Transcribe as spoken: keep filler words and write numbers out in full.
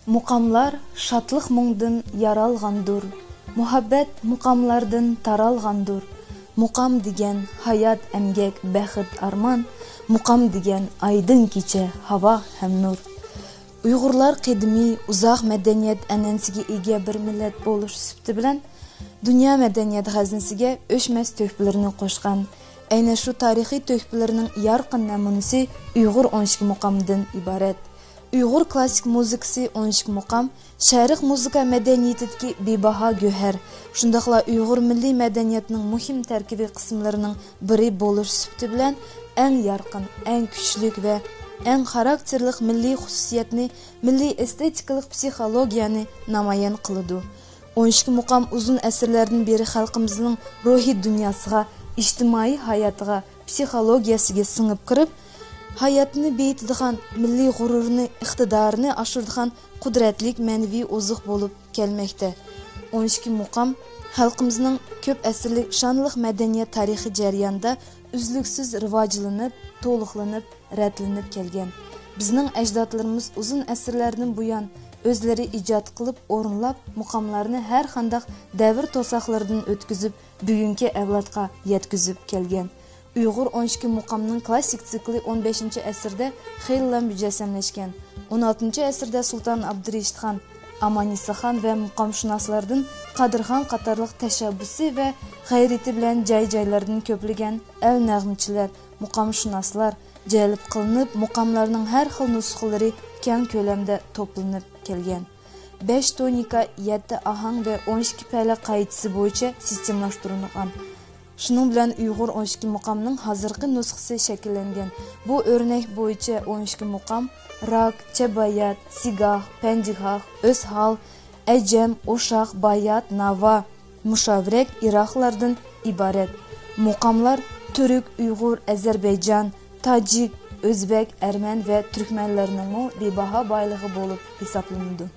مۇقاملار شادلىق مۇڭدىن يارالغاندۇر، مۇھەببەت مۇقاملاردىن تارالغاندۇر. مۇقام دېگەن ھايات، ئەمگەك، بەخت، ئارمان. مۇقام دېگەن ئايدىڭ كېچە، ھاۋا ھەم نۇر. ئۇيغۇرلار قەدىمىي، ئۇزاق مەدەنىيەت ئەنئەنىسىگە ئىگە بىر مىللەت بولۇش سۈپىتى بىلەن، دۇنيا مەدەنىيەت خەزىنىسىگە ئۆچمەس تۆھپىلىرىنى قوشقان. ئەينە شۇ تارىخىي تۆھپىلىرىنىڭ يارقىن نەمۇنىسى ئۇيغۇر ئون ئىككى مۇقامىدىن ئىبارەت. ئۇيغۇر كلاسسىك مۇزىكىسى ئون ئىككى مۇقام شەرق مۇزىكا مەدەنىيىتىدىكى بىباھا گۆھەر، شۇنداقلا ئۇيغۇر مىللىي مەدەنىيىتىنىڭ مۇھىم تەركىبىي قىسىملىرىنىڭ بىرى بولۇش سۈپىتى بىلەن ئەڭ يارقىن، ئەڭ كۈچلۈك ۋە ئەڭ خاراكتېرلىق مىللىي خۇسۇسىيەتنى، مىللىي ئېستېتىكىلىق پسىخولوگىيەنى نامايان قىلىدۇ. ئون ئىككى مۇقام ئۇزۇن ئەسىرلەردىن بېرى خەلقىمىزنىڭ روھىي دۇنياسىغا، ئىجتىمائىي ھاياتىغا، پسىخولوگىيەسىگە سىڭىپ كىرىپ، ھاياتنى بېيىتىدىغان، مىللىي غۇرۇرنى، ئىقتىدارىنى ئاشۇرىدىغان قۇدرەتلىك مەنىۋى ئوزۇق بولۇپ كەلمەكتە. ئون ئىككى مۇقام خەلقىمىزنىڭ كۆپ ئەسىرلىك شانلىق مەدەنىيەت تارىخىي جەريانىدا ئۈزلۈكسىز رىۋاجلىنىپ، تولۇقلىنىپ، رەتلىنىپ كەلگەن. بىزنىڭ ئەجدادلىرىمىز ئۇزۇن ئەسىرلەردىن بۇيان ئۆزلىرى ئىجاد قىلىپ ئورۇنلاپ، مۇقاملارنى ھەر قانداق دەۋر توساقلىرىدىن ئۆتكۈزۈپ، بۈگۈنكى ئەۋلادقا يەتكۈزۈپ كەلگەن. ئۇيغۇر ئون ئىككى مۇقامنىڭ كلاسسىك سىكلى ئون بەشىنچى ئەسىردە خېلىلا مۇجەسسەملەشكەن. ئون ئالتىنچى ئەسىردە سۇلتان ئابدۇرېشىت خان، ئاماننىسا خان ۋە مۇقامشۇناسلاردىن قادىرخان قاتارلىق تەشەببۇسى ۋە غەيرىتى بىلەن جاي-جايلاردىن كۆپلىگەن ئەل نەغمىچىلەر، مۇقامشۇناسلار جەلپ قىلىنىپ، مۇقاملارنىڭ ھەر خىل نۇسخىلىرى كەڭ كۆلەمدە توپلىنىپ كەلگەن. بەش تونىكا، يەتتە ئاھاڭ ۋە ئون ئىككى پەلە قائىدىسى بويىچە سىستېمىلاشتۇرۇلغان. شۇنىڭ بىلەن ئۇيغۇر ئون ئىككى مۇقامنىڭ ھازىرقى نۇسخىسى شەكىللەنگەن. بۇ ئۆرنەك بويىچە ئون ئىككى مۇقام راگ، چەبايات، سىگاھ، پەنجىگاھ، ئۆزھال، ئەجەم، ئوشاق، بايات، ناۋا، مۇشاۋرەك، ئىراقلاردىن ئىبارەت. مۇقاملار تۈرك، ئۇيغۇر، ئەزەربەيجان، تاجىك، ئۆزبەك، ئەرمەن ۋە تۈركمەنلەرنىڭمۇ بىباھا بايلىقى بولۇپ ھېسابلىنىدۇ.